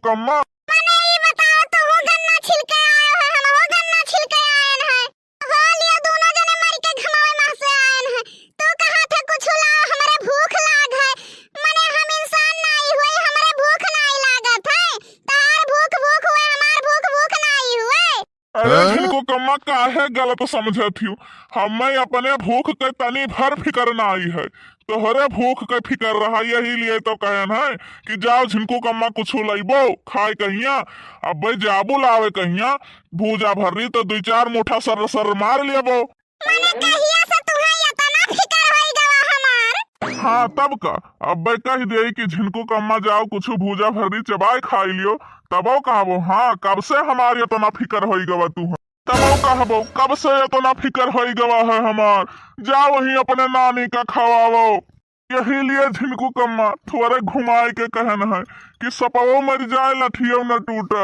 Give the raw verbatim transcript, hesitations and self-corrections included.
कम्मा। मने ई बताओ, तू हो गन्ना छिलके आयो है, हम हो गन्ना छिलके आयन है। हो लियो, दोनों जने मर के घमावे माँ से आयन है। तू कहा थे कुछ लाओ, हमरे भूख लाग है। मने हम इंसान नाई हुए, हमरे भूख नाई लागत है। तहार भूख भूख हुए, हमार भूख भूख नाई हुए। अरे हाँ? झिनको कम्मा, काहे गलत समझत हियो? हमें अपने भूख के तनी भर फिकर नाई है, तोहरे भूख के फिकर रहा, यही लिए तो कहन है कि जाओ झिनको कम्मा कुछ लइबो खाए कहिया। अब्बे जाबू लावे कहिया भूजा भर्री तो दुई चार मुठा सर्र सर्र मार लेबो। मने कहिया से तुहे इतना फिकर होई गवा हमार? हाँ तब का, अब्बे कह देई कि झिनको कम्मा जाओ कुछ भूजा भर्री चबाए खाई लियो, तबो कहबो हाँ कब से हमार इतना फिकर होई गवा तू। तबो कहबो कब से इतना फिकर होई गवा है हमार, जाओ वहीं अपने नानी का खवाओ। यही लिए झिनको कम्मा थोड़े घुमाए के कहन है कि सपवो मर जाए लठियो न टूटे।